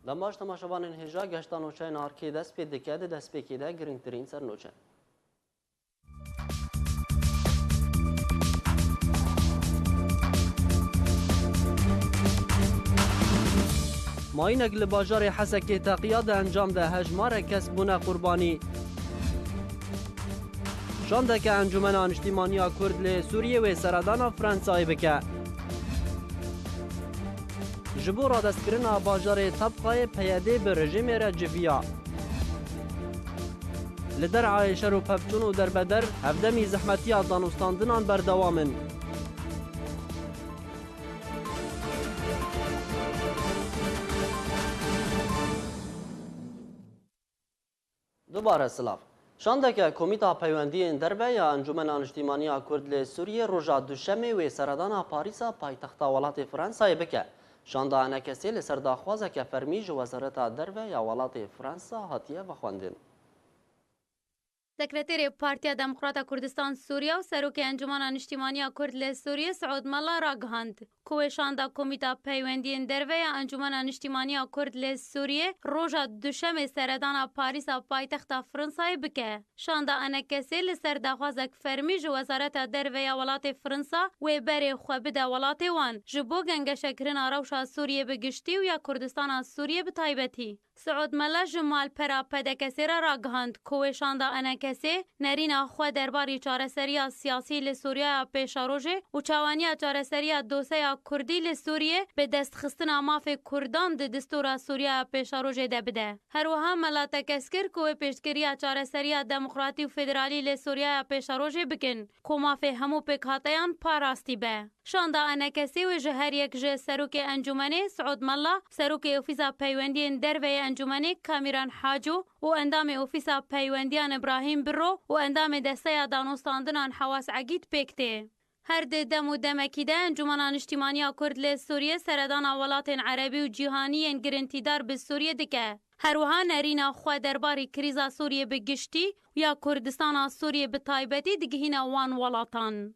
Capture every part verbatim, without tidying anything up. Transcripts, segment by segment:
Demaş temaşevanên hêja, geşta nûçeyên arkê dest pê dike, di destpêkê de girîngtirîn sernûçe. Mayînek li bajarê Hesekê teqiya di encam de hejmarek kes bûne qurbanî. Şandeke Encûmena Niştîmaniya Kurd li Sûriyê wê seredana Fransayê bike. Ji bo radestkirina bajarê Tabqayê P Y D bi rejîmê re civiya. Li Derayê şer û pevçûn û derbeder hevdemî zehmetiya danûstandinan berdewam in. Dubare silav. Şandeke Komîta Peywendiyên Derve ya Encûmena Niştîmaniya Kurd li Sûriyê roja Duşemê wê seredana Parîsa paytexta welatê Fransayê bike. Şanda enekesê li ser daxwazeke fermî ji Wezareta Derve ya welatê Fransa hatiye vexwendin. Sekreterê Partiya Demokrata Kurdistan Sûriye û Serokê Encûmana Niştîmaniya Kurd li Sûriyê Siûd Mela ragihand, ku wê şanda Komîta Peywendiyên Derve ya Encûmana Niştîmaniya Kurd li Sûriyê roja Duşemê seredana Parîsa paytexta Fransayê bike. Şanda enekesê li ser daxwazek fermî ji Wezareta Derve ya welatê Fransa wê berê xwe bide welatê wan, ji bo gengeşekirina rewşa Sûriyê bi giştî û ya Kurdistana Sûriyê bi taybetî. Siûd Mela ji malpera P D K S'ê re ragihand, ku wê şanda enekesê nerîna xwe derbarî çareseriya siyasî li Sûriyaya pêşerojê û çawaniya çareseriya doseya Kurdî li Sûriyê bi destxistina mafê Kurdan di distûra Sûriyaya pêşerojê de bide. Her wiha Mela tekez kir, ku wê piştgiriya çareseriya demokratî û federalî li Sûriyaya pêşerojê bikin, ku mafê hemû pêkhateyan parastî be. Şanda enekesê wê ji her yek ji Serokê Encûmenê Siûd Mela, Serokê Ofîsa Peywendiyên Derve yê Encûmenê Kamîran Haco û endamê Ofîsa Peywendiyan Îbrahîm Birro û endamê Desteya Danûstandinan Hewas Egîd pêk tê. Her di dem û demekî de Encûmena Niştîmaniya Kurd li Sûriyê seredana welatên erebî û cîhanî yên girintîdar bi Sûriyê dike. Her wiha nerîna xwe derbarî krîza Sûriyê bi giştî û ya Kurdistana Sûriyê bi taybetî digihîne wan welatan.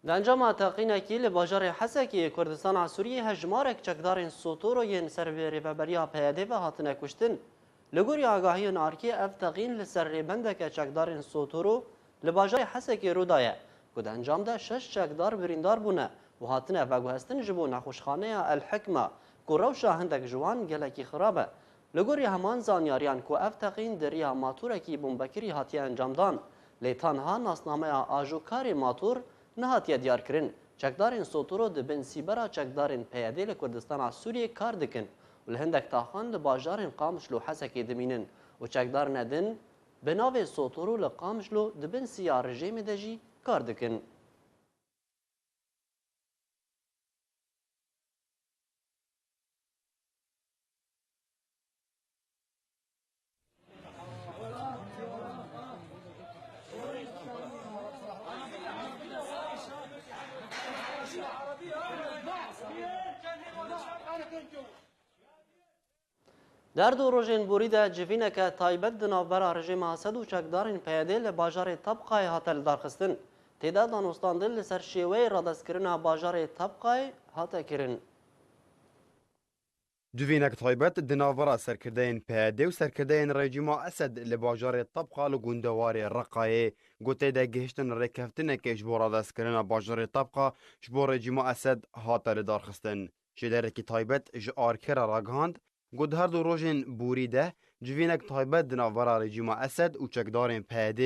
Di encama teqînekî li bajarê Hesekê yê Kurdistana Sûriyê hejmarek çekdarên Sotoro yên ser bi rêveberiya P Y D ve hatine kuştin. Li gorî agahiyên arkê, ev teqîn li ser rêbendeke çekdarên Sotoro li bajarê Hesekê rû daye, ku di encam de şeş çekdar birîndar bûne û hatine veguhestin ji bo nexweşxaneya El Hikma, ku rewşa hindek ji wan gelekî xirab e. Li gorî heman zanyariyan ku ev teqîn di riya matûrekî bombekirî hatiye encamdan, lê tanha nasnameya ajokarê matûr nehatiye diyarkirin. Çekdarên Sotoro di bin sîbera çekdarên P Y D li Kurdistana Sûriyê kar dikin û li hindek taxan li bajarên Qamişlo û Hesekê dimînin û çekdarine din bi navê Sotoro li Qamişlo di bin siya rejîmê de jî kar dikin. Di her du rojên borî de civîneke taybet di navbera rejîma Esed û çekdarên P Y D li bajarê Tabqayê hate lidarxistin. Tê de danûstandin li ser şêweyê radestkirina bajarê Tabqayê hate kirin. Civînek taybet di navbera serkirdeyên P Y D û serkirdeyên rejîma Esed li bajarê Tabqa li gundewarê Reqayê, ku tê de gihiştin rêkeftinekê ji bo radestkirina bajarê Tabqa ji bo rejîma Esed hate lidarxistin. Şêderekî taybet ji arkê re ragihand, ku di her du rojên borî de civînek taybet di navbera rejîma Esed û çekdarên P Y D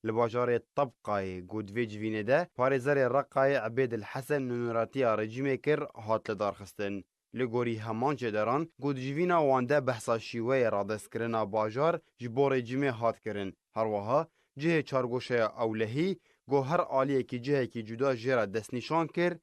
li bajarê Tabqayê, ku di vê civînê de parêzerê Reqayê Ebêd El Hesen nûneratiya rejîmê kir, hat lidarxistin. Li gorî heman çêderan, ku di civîna wan de behsa şîweyê radestkirina bajar ji bo rejîmê hat kirin. Herwiha cihê çargoşeya ewlehî, ku her aliyekî cihekî cuda jê re destnîşan kir,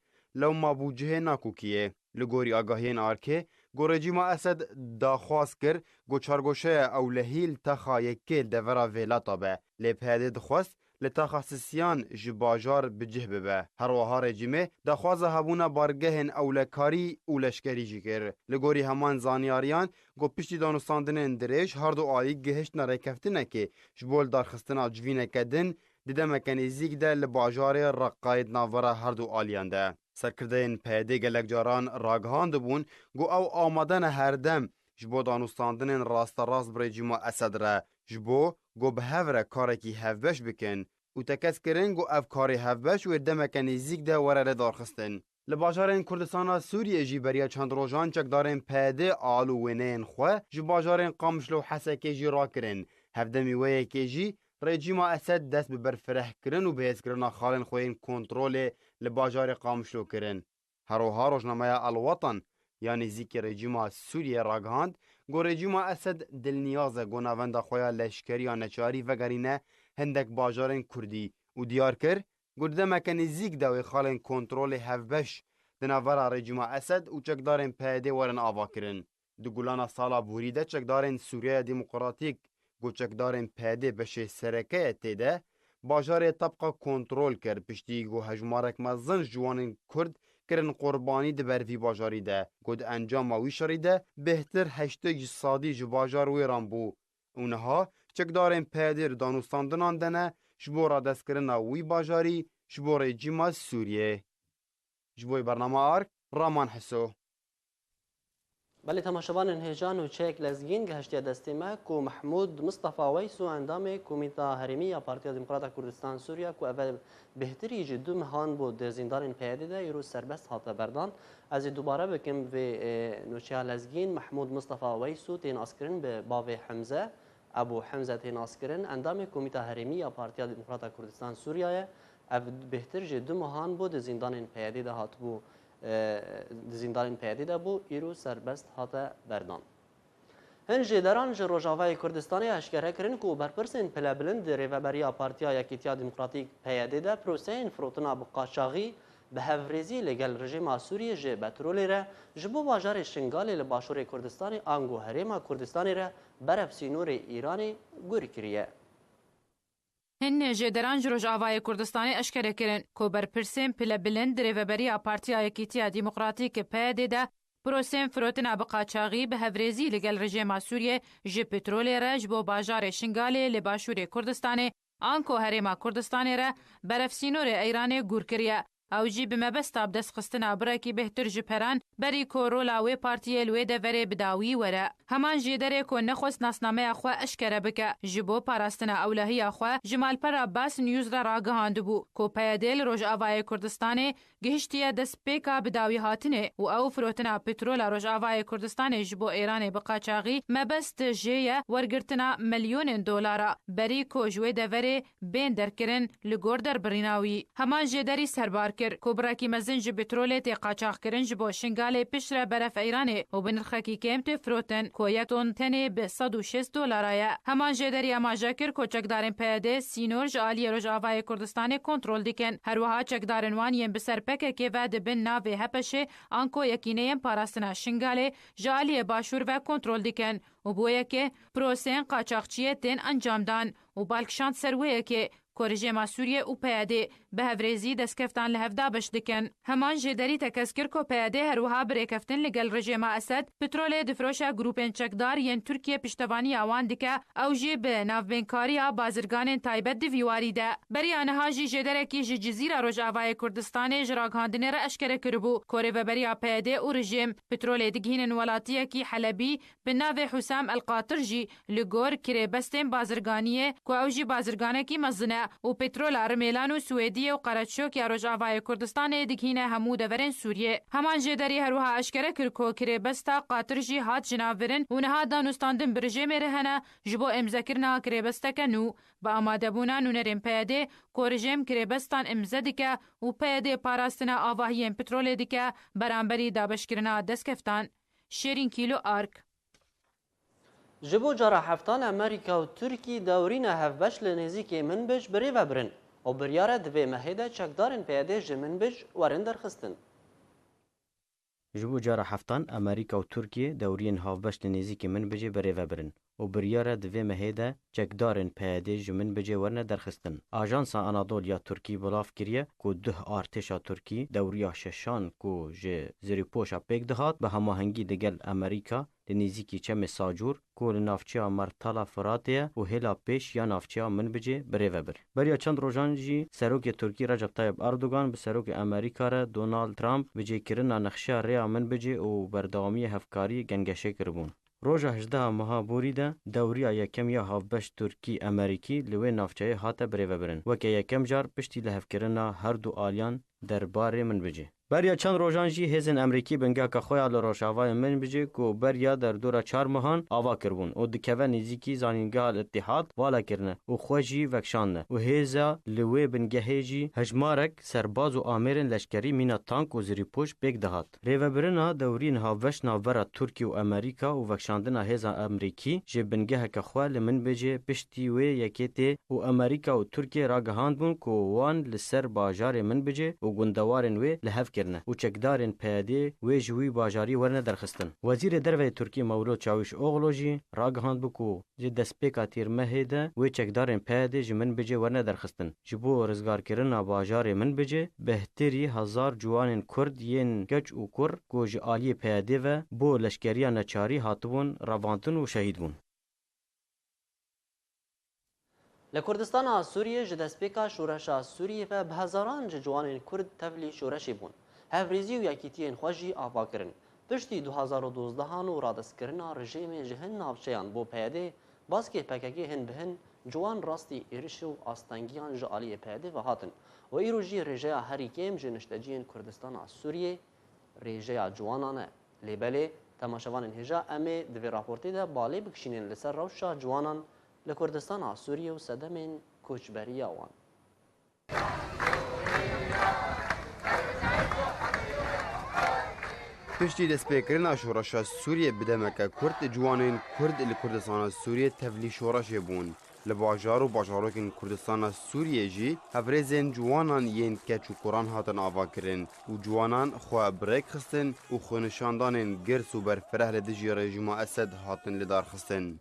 lewma bû cihê nakokiyê. Li gorî agahiyên arkê, ku rejîma Esed daxwaz kir, ku çargoşeya ewlehî li taxa yekê li devera vêlata be, lê P Y D dixwest li taxa sisiyan ji bajar bi cih bibe. Herwiha rejîmê daxwaza hebûna bargehên ewlekarî û leşkerî jî kir. Li gorî heman zanyariyan, ku piştî danûstandinên dirêj her du alî gihiştine rêkeftinekê ji bo lidarxistina civîneke din di demeke nêzîk de li bajarê Reqayê di navbera her du aliyan de. Serkirdeyên P Y D gelek caran ragihandibûn ku ew amade ne herdem ji bo danûstandinên rasterast bi rejîma Esed re, ji bo ku bi hev re karekî hevbeş bikin û tekez kirin ku ev karê hevbeş wê demeke nêzîk de were lê darxistin. Li bajarên Kurdistana Sûriyê jî beriya çend rojan çekdarên P Y D al û wêneyên xwe ji bajarên Qamişlo û Hesekê jî rakirin. Hevdemî wê yekê jî rejîma Esed dest bi berfirehkirin û bihêzkirina xalên xwe yên kontrolê li bajarê Qamişlo kirin. Her wiha rojnameya El Watan ya nêzîkî rejîma Sûriyê ragihand ku rejîma Esed dilniyaz e ku navenda xwe ya leşkerî ya neçarî vegerîne hindek bajarên Kurdî û diyar kir ku di demeke nêzîk de wê xalên kontrolê hevbeş di navbera rejîma Esed û çekdarên P Y D werin avakirin. Di gulana sala borî de çekdarên Sûriyeya Demokratîk ku çekdarên P Y D beşê sereke ye tê de, bajarê Tebqa kontrol kir, piştî ku hejmarek mezin ji wanên Kurd kirin qurbanî di ber vî bajarî de, ku di encama wî şerî de bêhtir heştê ji sadî ji bajar wêran bû û niha çekdarên P Y D li danûstandinan de ne ji bo radestkirina wî bajarî ji bo rejîma Sûriyê. Ji bo bernama Ark, Raman Heso. Belê, temaşevanên hêja, nûçeyek lezgîn gihiştiye destê me ku Mehmûd Mistefa Weys û endamê Komîta Herêmî ya Partiya Demokrata Kurdistan Sûriya ku eve bêhtirî ji du mehan bû di zîndanên P Y D de, îro serbest hate berdan. Ez ê dubare bikim vê, e, nûçeya lezgîn, Mehmûd Mistefa Weys û tê naskirin bi bavê Hemze. Ebû Hemze tê naskirin, endamê Komîta Herêmî ya Partiya Demokrata Kurdistan Sûriya ye. Ev bêhtir ji du mehan bû di zîndanên P Y D de hatibû, e, di zîndanên P Y D de bû, îro serbest hate berdan. Hin jêderan ji Rojavayê Kurdistanê eşkere kirin ku berpirsên pilebilind di Rêveberiya Partiya Yekîtiya Demokratîk, P Y D, de proseyên firotina bi qaçaxî bi hevrêzî li gel rejîma Sûriyê ji petrolê re ji bo bajarê Şingalê li başûrê Kurdistanê ango Herêma Kurdistanê re berev sînorê Îranê gûr kiriye. Hin jêderan ji Rojavayê Kurdistanê eşkere kirin ku berpirsên pilebilind di Rêveberiya Partiya Yekîtiya Demokratîk, P Y D, de prosên firotina bi qaçaxî bi hevrêzî li gel rejîma Sûriyê ji petrolê re ji bo bajarê Şingalê li başûrê Kurdistanê anko Herêma Kurdistanê re berevsînorê Eyranê gûr kiriye. Ew jî bi mebesta bidestxistina birekî bêhtir ji peran, berî ku rola wê partiyê li wê deverê bi dawî were. Heman jêderê ku nexwest nasnameya xwe eşkere bike, ji bo parastina ewlehiya xwe ji malpera Bas News re ragihandibû ku P Y D li Rojavayê Kurdistanê gihiştiye destpêka bidawîhatinê û ew firotina petrola Rojavayê Kurdistanê ji bo Êranê bi qaçaxî mebest jê ye wergirtina milyonên dolara, berî ku ji wê deverê bên derkirin li gor derbirîna wî. Heman jêderî serbar kir ku birekî mezin ji petrolê tê qaçaxkirin ji bo Şingalê piştre beref Eyranê û bi nirxekî kêm tê firotin ku yek ton tenê bi sed û şêst dolara ye. Heman jêderî amaje kir ku çekdarên P Y D sînor ji aliyê Rojavayê Kurdistanê kontrol dikin. Her wiha çekdarên wan yên bi ser P K K ve di bin navê H P Şê anko Yekîneyên Parastina Şingalê ji aliyê Başûr ve kontrol dikin. Û bo yekê proseyên qaçaxçiyê tên encamdan û bal kişand ser wê yekê ku rejêma Sûriyê û P Y D bi hevrêzî destkeftan li hev dabeş dikin. Heman jêderî tekez kir ku P Y D her wiha bi rêkeftin li gel rejêma Esed petrolê difiroşe grûpên çekdar yên Tirkiye piştevaniya wan dike, ew jî bi navbênkariya bazirganên taybet di vî warî de. Beriya niha jî jêderekî ji Cizîra Rojavayê Kurdistanê ji ragihandinê re eşkere kiribû ku rêveberiya P Y D û rejîm petrolê digihînin welatiyekî Helebî bi navê Husam El Qatir jî li gor kirêbestên bazirganiyê ku ew jî bazirganekî mezin e û petrola Rimêlan û Swêdiyê û Qereçok ya Rojavayê Kurdistanê digihîne hemû deverên Sûriyê. Heman jêderî her wiha eşkere kir ku kirêbesta Qatir jî hat jinavirin û niha danûstandin bi rejêmê re hene ji bo îmzekirina kirêbesteke nû. Bi amadebûna nûnerên P Y D ku rejêm kirêbestan îmze dike û P Y D parastina avahiyên petrolê dike beramberî dabeşkirina destkeftan. Şêrîn Kîlo Ark. Ji bo cara heftan Amerîka û Tirkî dewrîna hevbeş li nêzîkê Minbij bi rê ve birin û biryar e di vê mehê de çekdarên P Y D ji Minbij werin derxistin. Ji bo cara heftan Amerîka û Tirkiyê dewriyên havbeş li nêzîkî Minbicê bi rê ve birin û biryar e di vê mehê de çekdarên P Y D ji Minbicê werine derxistin. Ajansa Anadolu ya Tirkî belav kiriye ku duh artêşa Tirkî dewriya şeşan ku ji Zirîpoşa pêk dihat bi hemahengî digel Amerîka li nêzîkî Çemê Sacûr, ku li navçeya Mertala Firatê ye û hêla pêş ya navçeya Minbicê bi rê ve bir. Beriya çend rojan jî Serokê Tirkî Recep Tayyip Erdogan bi Serokê Amerîka re Donald Trump bi cêkirina nexşeya rêya Minbicê û berdewamiya hevkariyê gengeşe kiribûn. Roja hejdeha meha Borî de dewriya yekem ya havbeş Tirkî-Amerîkî li wê navçeyê hate birêvebirin. Weke yekem car piştî lihevkirina her du aliyan derbarê Minbicê. Beriya çend rojan jî hêzên Amerîkî bingeheka xwe ya li rojavayê Minbicê ku beriya derdora çar mehan ava kiribûn û dikeve nêzîkî zanîngeha Al-Îtîhad vala kirine û xwe jî vekişandine û hêza li wê bingehê jî hejmarek serbaz û amêrên leşkerî mîna tank û zirîpoş pêk dihat. Rêvebirina dewrî niha veş navbera Tirkî û Amerîka û vekişandina hêza Amerîkî ji bingeheke xwe li Minbicê piştî wê yekê tê û Amerîka û Tirkiyê ragihandbûn ku wan li ser bajarê Minbicê û gundewarên wê li hev kirine û çekdarên P Y D'ê wê ji wî bajarî werne derxistin. Wezîrê Derve yê Tirkiyê Mewlût Çawîşoglu jî ragihandbû ku ji destpêka Tîrmehê de wê çekdarên P Y D'ê ji Minbicê werne derxistin. Ji bo rizgarkirina bajarê Minbicê bêhtirî hezar ciwanên Kurd yên keç û kur ku ji aliyê P Y D'ê ve bo leşkeriya neçarî hatibûn revandin û şehîd bûn. Li Kurdistana Sûriyê ji destpêka şoreşa Sûriyê ve bi hezaran ji ciwanên Kurd tevlî şoreşê bûn. Hevrêzî û yekîtiyên xwe jî ava kirin. Piştî du hazar û dozdehan û radestkirina rejîmê ji hin navçeyan bo P Y D, baskê P K K hin bi hin ciwan rastî êrişî û astengiyan ji aliyê P Y D ve hatin û îro jî rêjeya herî kêm ji nişteciyên Kurdistana Sûriyê rêjeya ciwanan e. Lê belê, temaşevanên hêja, em ê di vê raportê de balê bikişînin li ser rewşa ciwanan li Kurdistana Sûriyê û sedemên koçberiya wan. Piştî destpêkirina şoreşa Sûriyê bi demeke kurt, ciwanên Kurd li Kurdistana Sûriyê tevlî şoreşê bûn. Li bajar û bajarokên Kurdistana Sûriyê jî hevrêzên ciwanan yên keç û kuran hatin avakirin û ciwanan xwe bi rêk xistin û xwenişandanên girs û berfireh li dijî rejîma Esed hatin lidarxistin.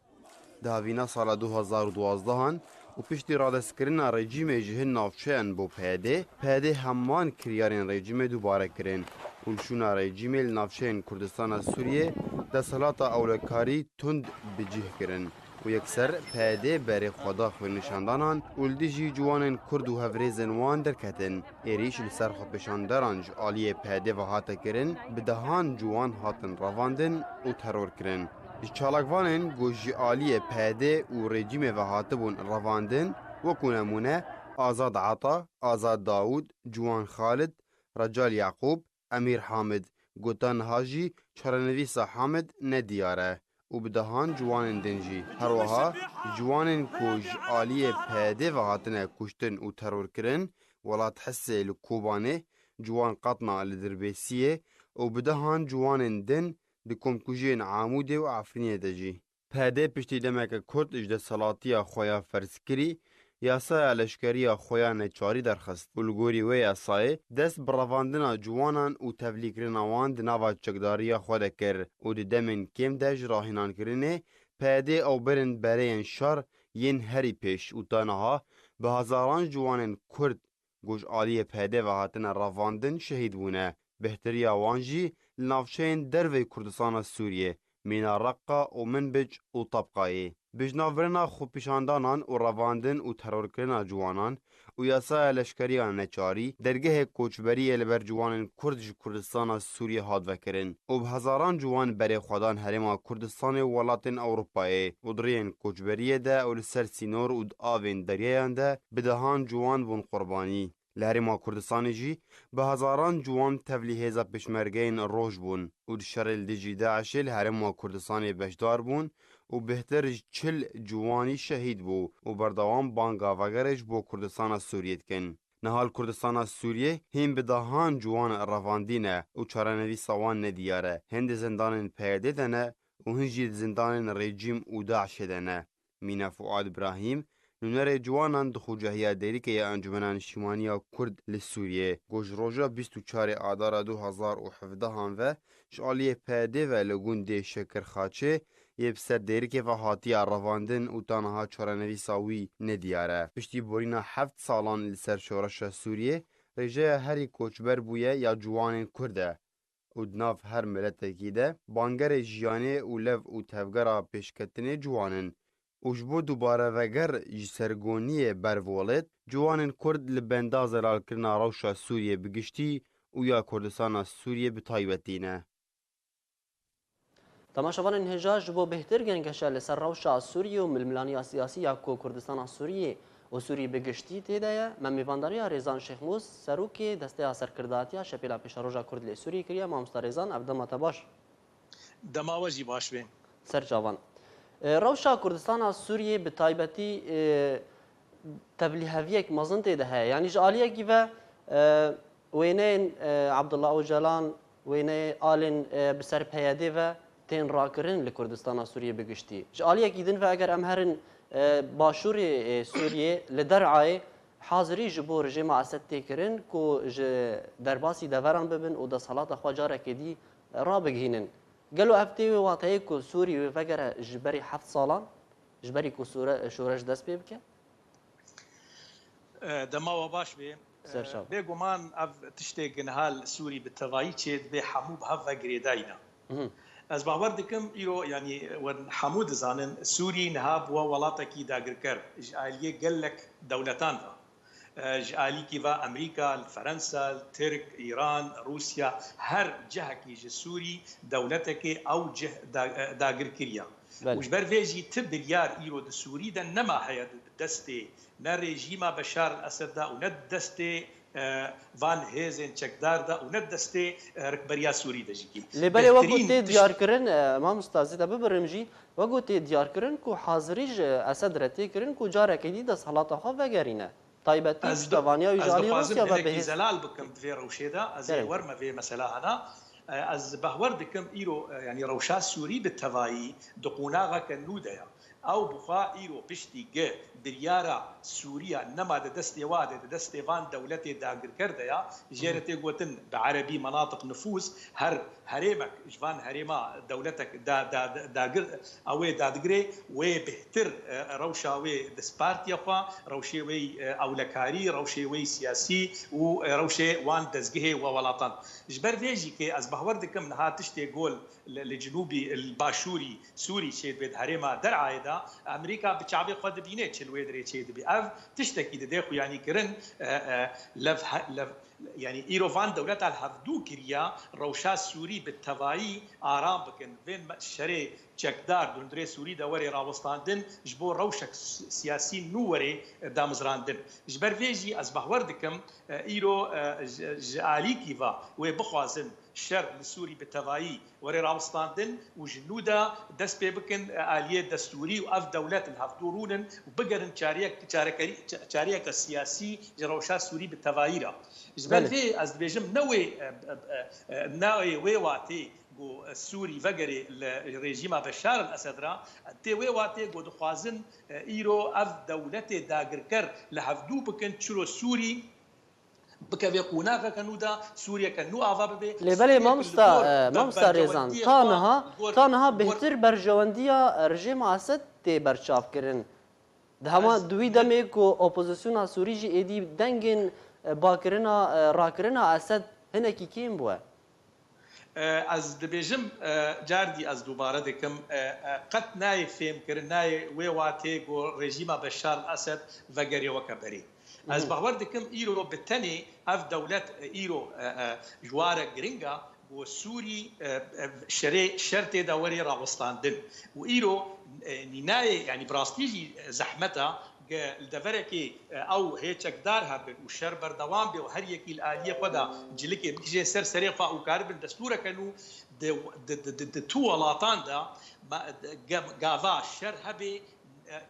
Di havîna sala du hazar û duwazdehan û piştî radestkirina rejîmê ji hin navçeyan bo P Y D, P Y D heman kiryarên rejîmê dubare kirin û li şûna rejîmê li navçeyên Kurdistana Sûriyê desthilata ewlekarî tund bi cih kirin û yekser P Y D berê xwe da xwenişandanan û li dijî ciwanên Kurd û hevrêzên wan derketin. Êrîş li ser xwepêşanderan ji aliyê P Y D ve hate kirin, bi dehan ciwan hatin revandin û teror kirin. Ji çalakvanên ku ji aliyê P Y D û rejîmê ve hatibûn revandin, wekû nemûne Azad Ata, Azad Dawûd, Ciwan Xalid, Recal Yaqûb, Emîr Hamid, ku ta niha jî çarenivîsa Hamid nediyar e û bi dehan ciwanên din jî. Her wiha ciwanên ku ji aliyê P Y D ve hatine kuştin û terorkirin, Welat Hisê li Kobanê, Ciwan Qatna li Dirbêsiyê û bi dehan ciwanên din di komkujiyên Amûdê û Efrînê de jî. P Y D piştî demeke kurt ji desthilatiya xwe ya ferzkirî, yasaya leşkeriya xwe ya neçarî derxist û li gorî wê yasayê dest bi revandina ciwanan û tevlîkirina wan di nava çekdariya xwe de kir û di demên kêm de ji rahînankirinê P Y D ew birin bereyên şer yên herî pêş û ta niha bi hezaran ciwanên Kurd ku ji aliyê P Y D ve hatine revandin şehîd bûne. Bêhtiriya wan jî li navçeyên derveyî Kurdistana Sûriyê, mîna Reqqa û Minbic û Tabqayê. Bi jinavbirina xwepêşandanan û revandin û terorkirina ciwanan û yasaya leşkeriya neçarî, dergehê koçberiyê li ber ciwanên Kurd ji Kurdistana Sûriyê hat vekirin û bi hezaran ciwan berê xwe dan herêma Kurdistanê û welatên Ewropayê û di rêyên koçberiyê de û li ser sînor û di avên deryayan de bi dehan ciwan bûn qurbanî. Li Herêma Kurdistanê jî bi hezaran ciwan tevlî hêza pêşmergeyên roj bûn û di şerê li dijî DAIŞê li Herêma Kurdistanê beşdar bûn û bêhtir ji çil ciwanî şehîd bû û berdewam banga vegerê ji bo Kurdistana Sûriyê dikin. Niha li Kurdistana Sûriyê hîn bi dehan ciwan revandî ne û çarenivîsa wan nediyar e. Hin di zindanên P Y D de ne û hin jî di zindanên rejîm û DAIŞê de ne. Mîna Fuad Brahîm, nûnerê ciwanan di Xucehiya Dêrikê ya Encûmena Niştîmaniya Kurd li Sûriyê, ku ji roja bîst û çarê Adara du hazar û hevdehan ve ji aliyê P Y D ve li gundê Şekirxaçê yê bi ser Dêrikê ve hatiya revandin û ta niha çarenivîsa wî nediyar e. Piştî borîna heft salan li ser şoreşa Sûriyê, rêjeya herî koçber bûye ya ciwanên Kurd e. û di nav her miletekî de bangerê jiyanê û lev û tevgera pêşketinê ciwan in û ji bo dubare veger ji sergoniyê bervolêt ciwanên Kurd li benda zelalkirina rewşa Sûriyê bi giştî û ya Kurdistana Sûriyê bi taybetî ne. Temaşevanên hêja, ji bo bêhtir gengeşe li ser rewşa Sûriyê û milmilaniya siyasî ya ku Kurdistana Sûriyê û Sûrî bi giştî tê de ye, me mêvandariya Rêzan Şêxmûs, serokê Desteya Serkirdatiya Şepêla Pêşeroja Kurd lê Sûriyê kiriye. Mamosta Rêzan, ev dema te baş. Dema we jî baş be. Ser çavan. E, rewşa Kurdistana Sûriyê bi taybetî, e, tevlîheviyek mezin tê de heye. Yanî ji aliyekî ve, e, wêneyên, e, Abdullah Ocalan, wêneyê alên, e, bi ser P Y D ve tên rakirin li Kurdistana Sûriyê bi giştî. Ji aliyekî din ve eger em herin, e, başûrê, e, Sûriyê, li Der'ayê hazirî ji bo rejîma Esed tê kirin ku ji derbasî deveran bibin û desthilata xwe carekê dî rabigihînin. Gelo ev tê wê wateyê ku Sûrî wê vegere ji berî heft salan, ji berî ku sûre-, şoreş dest pê bike? E, dema we baş bê. Ser çav. E, bêguman ev tiştê ku niha li Sûrî bi tevayî çê dibe, hemû bi hev ve girêdayî ne. Mhm. Ez bawer dikim îro, yanî, we hemû dizanin, Sûrî niha bûye welatekî dagirker ji aliyê gelek dewletan ve. E, ji alîkî ve Amerîka, Ferensa, Tirk, Îran, Rûsya, her cihekî ji Sûrî dewletekê ew cih da-, e, dagir kiriye. Belê. Û ji ber vê jî ti biryar îro di Sûrî de nema heye di destê ne rejîma Beşar el-Esed de û ne di destê, e, van hêzên çekdar de û ne di destê, e, rikberiya Sûrî de jî kî. Lê belê wekî tê diyarkirin, e, mamosta, ez ê te bibirim jî, wekî tê diyarkirin ku hazirî ji Esed re tê kirin ku careke dî desthilata xwe vegerîne. Taybetî piştevaniya wî ji alî Rûsya ve bihêz. Zelal bikim di vê rewşê de, ez ê werme vê mesela hena. E, ez behwer dikim îro, e, yanî rewşa Sûrî bi tevayî di qonaxeke nû de ye. Ew bi xwe îro piştî gi biryara Sûriya nema di destê wa de, di destê van dewletê dagirker de ya, jê re tê gotin bi erebî menatiq nifûz, her herêmek ji van herêma dewletek da, da, da, dagir, ew ê dadigirê, wê bêhtir, e, rewşa wê dispartiya xwe, rewşê wê, e, ewlekarî, rewşê wê siyasî û, e, rewşê wan dezgehê we welatan. Ji ber vê jî ke ez behwer dikim niha tiştê gol li, li cinûbî, li başûrî Sûrî çêdibe di herêma Der'ayê de, Amerîka bi çavê xwe dibîne çi li wê dirê çêdibe. Ev tiştekî dide xuyanîkirin, e, e, lev, lev, yanî îro van dewleta li hevdû kiriya rewşa Sûrî bi tevayî aram bikin. Vên me-, şerê çekdar di hundirê Sûrî de were rawestandin, ji bo rewşek si-, siyasî nû were, e, damizrandin. Ji ber vê jî ez behwer dikim, e, îro, e, ji, ji alîkî ve wê bixwazin şer li Sûrî bi tevayî were rawestandin û ji nû de dest pê bikin, e, aliyê destûrî û ev dewlet li hevdû rûnin û bigerin çareyek-, çarekerî-, ça-, çareyeke siyasî ji rewşa Sûrî bi tevayî re. Ji ber vê ez dibêjim ne wê, e, e, e, e, ne wê, wê watê ku Sûrî vegerê li rejîma Beşar el-Esed re, tê wê watê ku dixwazin, e, îro ev dewletê dagirker li hevdû bikin, çiro Sûrî bikeve qonaxeke nû de, Sûriyeke nû ava bibe. Lê belê mamosta, e, mamosta Rêzan, ta niha, ta niha bêhtir berjewendiya rejîma Esed tê berçavkirin. Di hema di wî demê ku opozisyona Sûrî jî êdî dengên, e, bakirina, e, rakirina Esed hinekî kêm bûye. E, ez dibêjim, e, cardî ez dubare dikim, e, e, qet nayê fêmkirin, nayê wê watê ku rejîma Beşar el-Esed vegerê weke berê. Ez bawer dikim îro bi tenê ev dewlet, e, îro, e, e, ji wa re giring e ku Sûrî, e, e, şerê, şer tê de were rawestandin. Û îro, e, nînayê, yanî bi rastî jî, e, zehmet e, ge li deverekê, e, ew hê çekdar hebin û şer berdewam be û her yekî li aliyê xwe de cilikê bikişê ser serê xwe û karibin destûreke nû di, di, di, di, di tu welatan de ma-, ge-, gava şer hebe, e,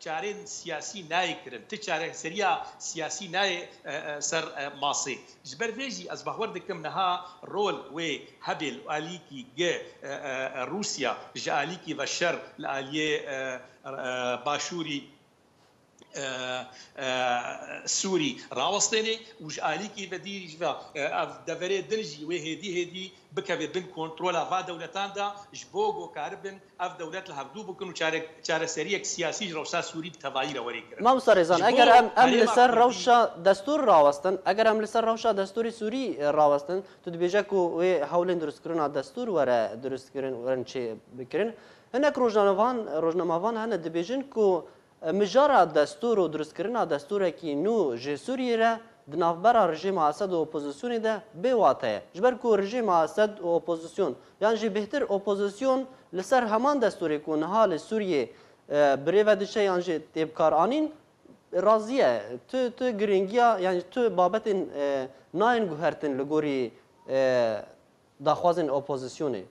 çarên siyasî nayê kirin. Ti çareseriya siyasî nayê, e, e, ser, e, masê. Ji ber vê jî ez bawer dikim niha rol wê hebê li alîkî ge, e, e, e, Rûsya ji alîkî ve şer li aliyê, e, e, Başûrî e, e, Sûrî rawestêne û ji alîkî ve dî ji ve, e, ev deverê din jî wê hêdî hêdî bikeve bin kontrola va dewletan de, ji bo ku karibin ev dewlet li hevdû bikin û çare-, çareseriyek siyasî ji rewşa Sûrî bi tevayî re werê kirin. Mamosta Rêzan, Ji bo eger em, em li herêma ser Kurdî rewşa destûr rawestin, eger em li ser rewşa destûrê Sûrî, e, rawestin, tu dibêje ku wê hewlên durustkirina destûr were durustkirin, werin çê bikirin. Hinek rojnamevan, rojnamevan hene dibêjin ku, e, mijara destûr û durustkirina destûrekî nû ji Sûriyê re di navbera rejîma Esed û opozisyonê de bê wate ye. Ji ber ku rejîma Esed û opozisyon, yan jî bêhtir opozisyon li ser heman destûrê ku niha li Sûriyê, e, birêve diçe yan jî tê bikaranîn, razî ye. Tu, tu girîngiya, yan jî tu babetên, e, nayên guhertin li gorî, e, daxwazên opozisyonê.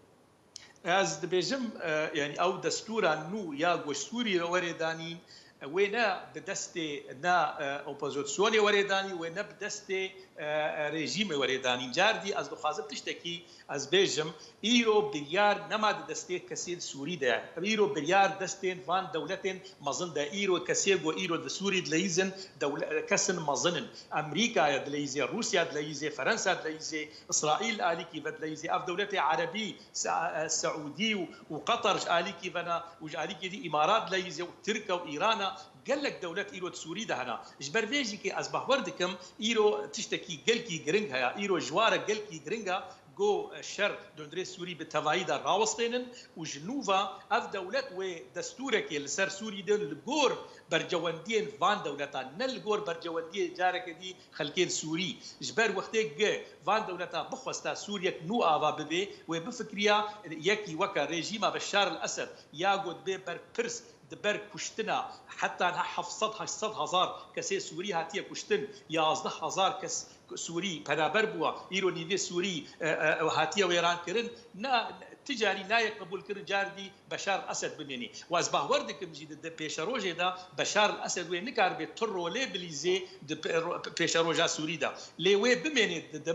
Ez dibêjim, e, yanî ew destûra nû ya ku ji Sûrî re werê danîn, e, wê ne di destê ne, e, opozisyonê werê danî, wê ne bi destê, e, e, rejîmê werê danîn. Cardî ez dixwazim tiştekî ez bêjim, îro biryar nema di destê kesên Sûrî de ye. Îro biryar destên van dewletên mezin de. Îro kesê ku îro di Sûrî dileyîzin, dewle-, kesin mezin in. Amerîka ye dileyîzê, Rûsya dileyîzê, Ferensa dileyîzê, Îsraîl alîkî ve dileyîzê. Ev dewletê erebî, Se-, e, Seûdî û, û Qatar ji alîkî ve ne û ji alîkî dî Îmarat dileyîzê û Tirk e û Îran e. Gelek dewlet îro di Sûrî de hene. Ji ber vê jî ke ez bahwer dikim, îro tiştekî gelkî giring heye. Îro ji wa re gelkî giring e. Go, e, şer dundurê Sûrî bi tevayî de rawestênin û ji nû ve ev dewlet wê destûrekê li ser Sûrî din li gor bercewendiyên van dewletan, ne li gor bercewendiyê careke dî xelkên Sûrî. Ji ber wextê gi van dewleta bixwesta Sûriyek nû ava bibê, wê bifikriya yekî weke rejîma Beşar el Esed ya ku dibê berpirs di ber kuştina heta niha heft sed heşt sed hezar kesê Sûrî hatiye kuştin, yazdeh hezar kes Sûrî penaber bûwa, îro nîvê Sûrî, e, e, hatiye wêrankirin. Na, ti carî nayê qebûlkirin, cardî Beşar Esed bimênî. Û ez bahwer dikim jî di, di pêşerojê de Beşar Esed wê nikaribe tu rolê bilîzê di pê-, ro-, pêşeroja Sûrî de. Lê wê bimênê di, di,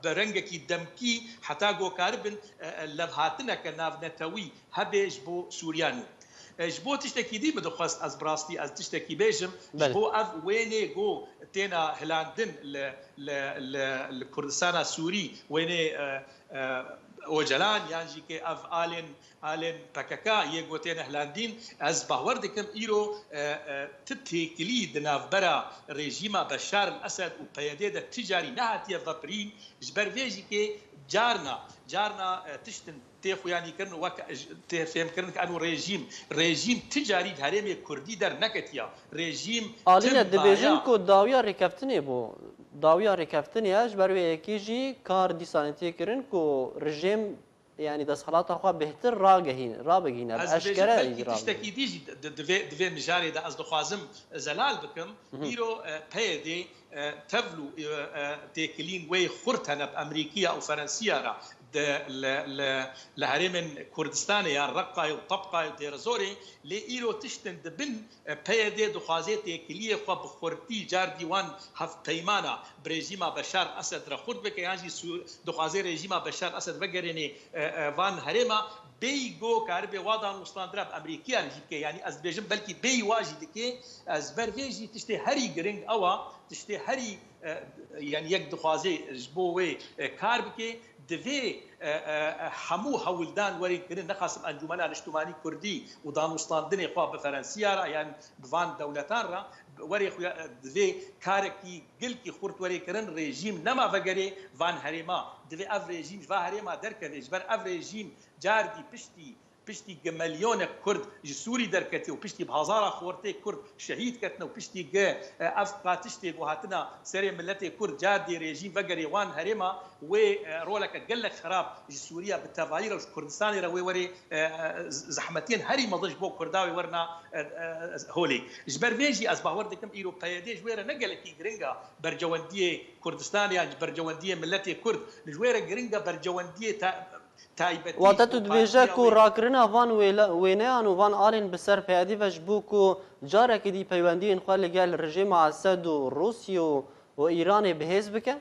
bi rengekî demkî heta ku karibin, e, e, levhatineke navnetewî hebe ji bo Sûriyan û, e, ji bo tiştekî dî min dixwest ez bi rastî ez tiştekî bêjim, ji Belê. bo ev wênê ku têna hilandin li, li, li, li Kurdistana Sûrî, wênê, e, e, Ocalan yan jî ke ev alên, alên P K K yê ku têne hilandîn, ez bawer dikim îro, e, e, ti têkilî di navbera rejîma Beşar el Esed û P Y D de ti carî nehatiye vepirîn, ji ber vê jî ke carna, carna, e, tiştin tê xuyanîkirin, wek tê fêmkirin ke eno rejîm, rejîm ti carî di herêmê kurdî derneketiya. Rejîm Alîne, tim dibêjin maya. ku dawiya rêkeftinê bû. Dawiya rêkeftinê ye, ji ber wê yekê jî kar dîsanê tê kirin ku rejîm, yanî desthilata xwe bêhtir ragehîn-, rabigihîne, bi Ez dibêjim eşkere belkî jî rabigihîne. tiştekî dî jî di, di vê, di vê mijarê de ez dixwazim zelal bikim. Hı hı. Îro, e, P Y D, e, tevl û, e, e, têkilîn wê xurt hene bi Amerîkiya û Ferensiya re di, li, li, li herêmên Kurdistanê ya Reqayê û Tebqayê û Dêrezorê, lê îro tiştin di bin, e, P Y D dixwaze têkiliyê xwe bi xurtî cardî wan hevpeymana bi rejîma Beşar Esed re xurt bike, yan jî Sû-, dixwaze rejîma Beşar Esed vegerênê, e, e, van herêma, bêyî go karibe wa danûstandina bi Amerîkiya re jî bike. Yanî ez dibêjim belkî bêyî wa jî dike, ez ber vê jî tiştê herî giring ew a, tiştê herî, e, yanî yek dixwaze ji bo wê, e, kar bike, divê, e, e, e, hemû hewldan werên kirin, nexasim Encûmena Niştimanî Kurdî û danûstandinê xwe bi Ferensiya re yan bi van dewletan re werê xuya, e, divê karekî gilkî xurt werê kirin, rejîm nema vegerê van herêma, divê ev rejîm ji va herêma derkeve, ji ber ev rejîm cardî piştî piştî gi milyonek Kurd ji Sûrî derketiye û piştî bi hezara xortê Kurd şehîd ketine û piştî gi, e, ev qatiştê ku hatina serê miletê Kurd cardî rejîm vegerê wan herêma, wê, e, roleke gelek xirab ji Sûriye bi tevayî re û ji Kurdistanê re wê werê, e, e, z-, zehmetiyên herî mezin ji bo Kurda wê werna, e, e, holê. Ji ber vê jî ez bawer dikim îro P Y D ji wê re ne gelekî giring e bercewendiyê Kurdistanê yan bercewendiyê miletê Kurd. Ji wê re giring e bercewendiyê te-, taybetî Wate ji tu bo dibêje partiya ku wê. rakirina van wêle-, wêneyan û van alên bi ser P Y D ve ji bo ku carekî dî peywendiyên xwe li gel rejîma Esed û Rûsya û, û Îranê bi hêz bike?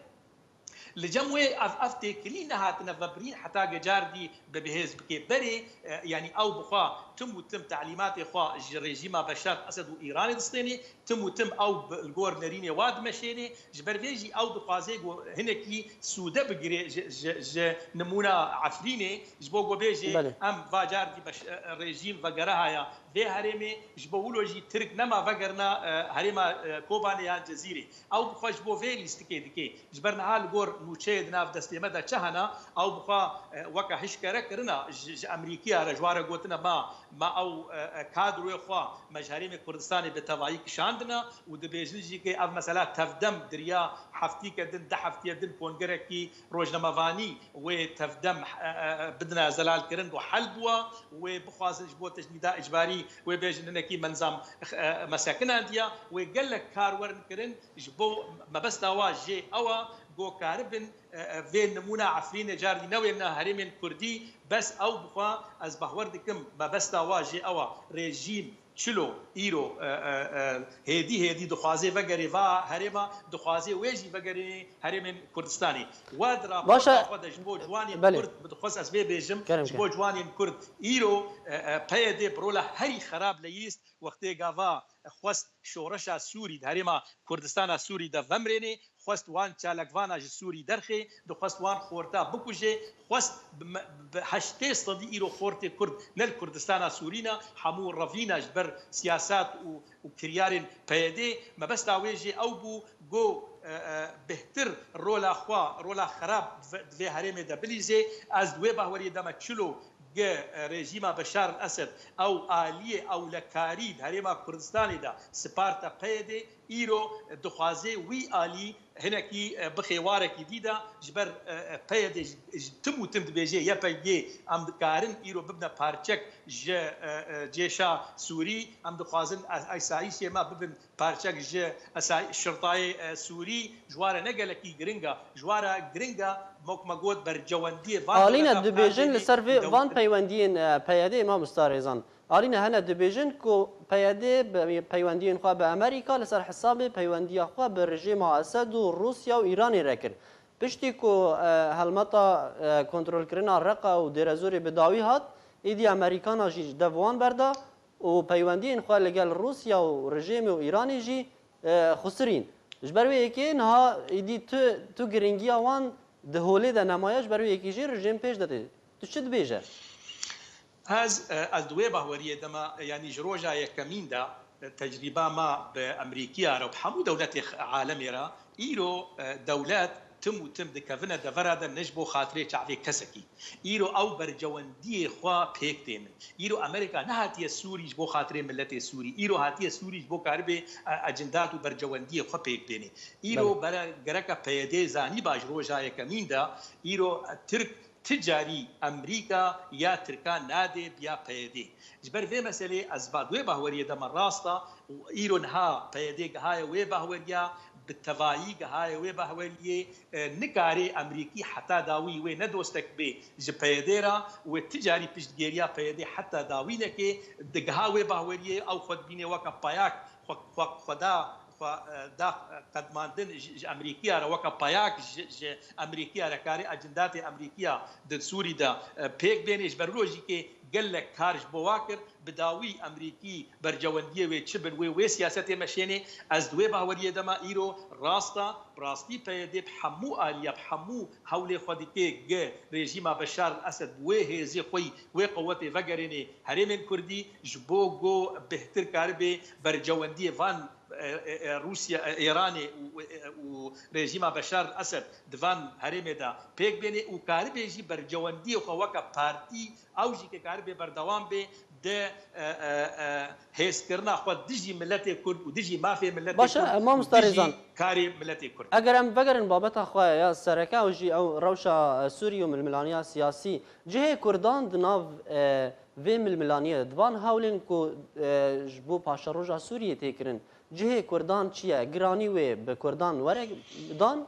Li cem wê ev, ev têkilî nehatine vebirîn heta ge cardî bi bihêz bike. Berê, e, yanî ew bixwe tim û tim telîmatê xwe ji rejîma Beşar Esed û Îranê distênê, tim û tim ew bi, li gor nerînê wa dimeşênê. Ji ber vê jî ew dixwaze ku hinekî sûde bigire ji, ji, ji nimûna Efrînê, ji bo ku bêje, Belê. Em va cardî beş, e, e, rejîm vegerihaya vê herêmê, ji bo wilo jî Tirk nema vegerina, e, herêma, e, Kobanê yan Cezîrê. Ew bixwe ji bo vê lîstikê dike. Ji ber niha li gor nûçeyê di nav destê me de çi hene, ew bixwe, e, weke hişkere kirina ji, ji Amerîkiya re, ji wan re gotine ma, ma ew, e, e, kadroyê xwe me ji herêmê Kurdistanê bi tevayî kişandine û dibêjin jî ke ev mesela tevdem diriya heftîke din, du heftîye din kongerekî rojnamevanî wê tevdem, e, e, e, bidine zelalkirin ku hel bûwa, wê bixwazin ji bo tecnîda icbarî wê bêjin hinekî menzam, e, me sekinandiya, wê gelek kar werin kirin. Ji bo mebesta wa jê ew a ku karibin, e, e, vê nimûna Efrînê cardî newêne herêmên Kurdî, bes ew bixwe ez bahwer dikim mebesta wa jê ew a. Rejîm çilo îro, e, e, e, hêdî hêdî dixwaze vegerê va herêma, dixwaze wê jî vegerê herêmên Kurdistanê. Wa di Baş e. raporta xwe de ji bo ciwanên Belê. Kurd, bi dixwest ez vê bêjim, Kerem ji ke. bo ciwanên Kurd îro, e, e, P Y D bi rola herî xerab leyîst, wextê gava xwest şoreşa Sûrî di herêma Kurdistana Sûrî de vemrênê, xwest wan çalakvana ji Sûrî derxê, dixwest wan xorta bikuje, xwest bi me-, bi heştê sedî îro xortê Kurd ne li Kurdistana Sûrî ne, hemû revîna ji ber siyasat û, û kiryarên P Y D. Mebesta wê jî ew bû, got, e, e, bêhtir rola xwe, rola xerab di vê herêmê de bilîze. Ez di wê bahweriyê de me çilo gi, e, rejîma Beşar el Esed ew aliyê ewlekarî di herêma Kurdistanê de siparte P Y D, îro dixwaze wî alî hinekî, e, bixê warekî dî de, ji ber, e, e, P Y D ji, ji tim û tim dibêje Y P G, em dikarin îro bibine parçek ji, e, e, cêşa Sûrî, em dixwazin a-, asayîşê me bibin parçek ji esay-, şirtayê, e, Sûrî, ji wan re ne gelekî giring e. Ji wan re giring e, wek me got, bercewendiyê van Alîne dewleta dibêjin li bikardênê ser vê dew- van peywendiyên, e, P Y D, mamosta Rêzan. Alîne hene dibêjin ku P Y D bi peywendiyên xwe bi Amerîka li ser hesabê peywendiya xwe bi rejîma Esed û Rûsya û Îranê re kir. Piştî ku, e, helmeta, e, kontrolkirina Reqa û Dêrezorê bi dawî hat, êdî Amerîkana jî ji dev wan berda û peywendiyên xwe li gel Rûsya û rejîmê û Îranê jî, e, xusirîn. Ji ber wê yekê niha êdî tu, tu giringiya wan di holê de nemaye, ji ber wê yekê jî rejîm pêş de tê. Tu çi dibêje? Ez, e, ez di wê bahweriyê de me, yanî ji roja yekemîn de, e, tecrîba me bi Amerîkiya re û bi hemû dewletê x-, alemê re, îro, e, dewlet tim û tim dikevine devera de ne ji bo xatirê çavê kesekî. Îro ew bercewendiyê xwe pêk tênin. Îro Amerîka nehatiye Sûrî ji bo xatirê miletê Sûrî. Îro hatiye Sûrî ji bo karibê, e, ecindat û bercewendiyê xwe pêk bênê. Îro Belê. bere-, gereke P Y D zanîba ji roja yekemîn de, îro Tirk ti carî Amerîka ya Tirkan nade biya P Y D. Ji ber vê meselê ez ba-, di wê bahweriyê de me rast e û îro niha P Y D gihaye wê bahweriya, bi tevayî gihaye wê bahweriyê, e, nikarê Amerîkî heta dawî wê ne dostek bê ji P Y D re, wê ti carî piştgêriya P Y D heta dawî neke, digiha wê bahweriyê, ew xwe dibîne weke payak, xwe, xwe, xwe da, xwe, e, da, e, qedmandin ji, ji Amerîkiya re weke payak ji, ji Amerîkiya re karê ecindatê Amerîkiya di Sûrî de, e, pêk bênê, ji ber wilo jî kê gelek kar ji bo wa kir, bi dawî Amerîkî bercewendiyê wê çi bin, wê, wê siyasetê meşênê. Ez di wê baweriyê de me îro rast e, bi rastî P Y D bi hemû aliya, bi hemû hewlê xwe dike gi rejîma Beşar el Esed bi wê hêzê xwe yî, wê qewetê vegerênê herêmên Kurdî, ji bo ku bêhtir karibe bercewendiyê van, e, e, e, Rûsya, e, Îranê û, e, û rejîma Beşar el Esed di van herêmê de pêk bênê û karibe jî bercewendiyê xwe weke partî, ew jî ke karibe berdewam bê di, e, e, e, hêzkirina xwe dijî miletê Kurd û dijî mafê miletê Baş e, Kurd û mamosta dijî Rêzan. karê miletê Kurd. Eger em vegerin babeta xwe ya sereke, ew jî ew rewşa, e, Sûrî û milmilaniya siyasî. Cihê Kurdan di nav, e, vê milmilaniyê de, di van hewlên ku, e, ji bo paşeroja Sûriyê tê kirin, cihê Kurdan çi ye? Giranî wê bi Kurdan were dan?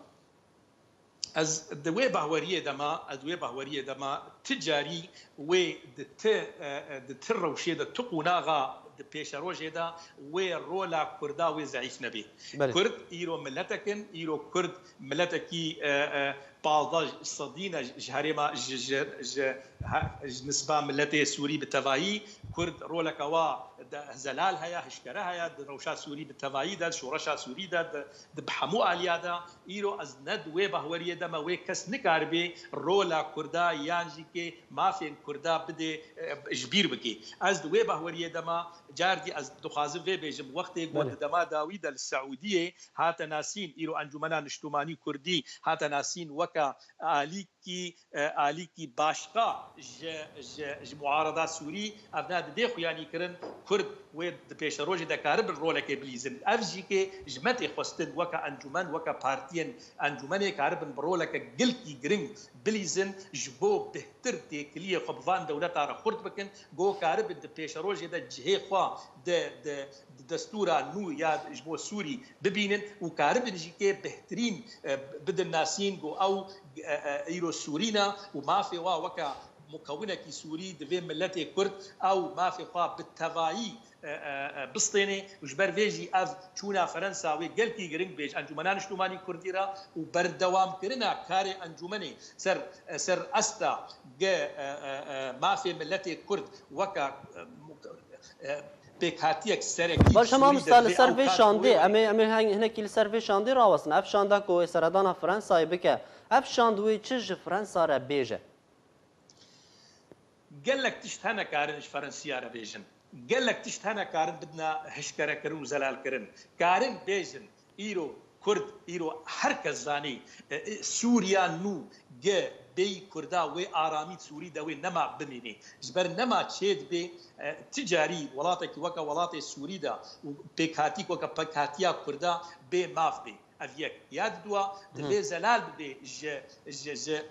Ez di wê bahweriyê de me, ez di wê bahweriyê de me, ti carî wê di ti, e, e, di ti rewşê de, ti qonaxa di pêşerojê de wê rola Kurda wê zeîf nebe. Belê. Kurd îro miletek in, îro Kurd miletekî, e, e, pazdeh sedî ne ji herêma, ji, ji, ji, he-, ji nisba miletê Sûrî bi tevayî, Kurd roleke wa de zelal heye, hişkere heye, di rewşa Sûrî bi tevayî de, di şoreşa Sûrî de, di, di bi hemû aliya de. Îro ez ne di wê bahweriyê de me, wê kes nikaribe rola Kurda yan jî kê mafên Kurda bidê, e, ji bîr bike. Ez di wê bahweriyê de me, cardî ez dixwazim vê bêjim, wextê ku Belê. di dema dawî de li Seûdiyê hate nasîn, îro Encûmena Niştimanî Kurdî hate nasîn weke alîkî, e, alîkî başqa ji, ji, ji muarada Sûrî, ev ne didê xuyanî kirin, Kurd wê di pêşerojê de karibin rolekê bilîzin. Ev jî ke ji me tê xwestin weke encûmen, weke partiyên encûmenê karibin bi roleke gelkî giring bilîzin, ji bo bêhtir têkiliyê xwe bi van dewleta re xurt bikin, ku karibin di pêşerojê de cihê xwe di, di, di destûra nû ya ji bo Sûrî bibînin û karibin jî kê bêhtirîn, e, bidin nasîn ku ew, e, e, îro Sûrî ne û mafê wa weke mukewinekî Sûrî divê miletê Kurd ew mafê xwe bi tevayî, e, e, e, bistênê û ji ber vê jî ev çûna Fransa wê gelkî giring bê ji Encûmena Niştimanî Kurdî re û berdewamkirina karê encûmenê ser, e, ser asta ge, e, e, e, mafê miletê Kurd weke, e, muk-, e, pêkhatiyek serekî Baş, Sûrî mamosta, de li divê ser ew vê kar şandê, wê em ê, em ê hin-, hinekî li ser vê şandê rawestin. Ev şanda ku wê seredana Fransayê bike, ev şand wê çi ji Fransa re bêje? Gelek tişt hene karin ji Fransiya re bêjin. Gelek tişt hene karin bidina hişkerekirin û zelalkirin. Karin bêjin, îro Kurd, îro her kes zanî, e, e, Sûriya nû ge bêyî Kurda wê aramî Sûrî de wê nema bimînê. Ji ber nema çê dibê, e, ti carî welatekî weke welatê Sûrî de û pêkhatîk weke pêkhatiya Kurda bê maf bê. Ev yek. Ya didua, divê zelal bibê ji, ji, ji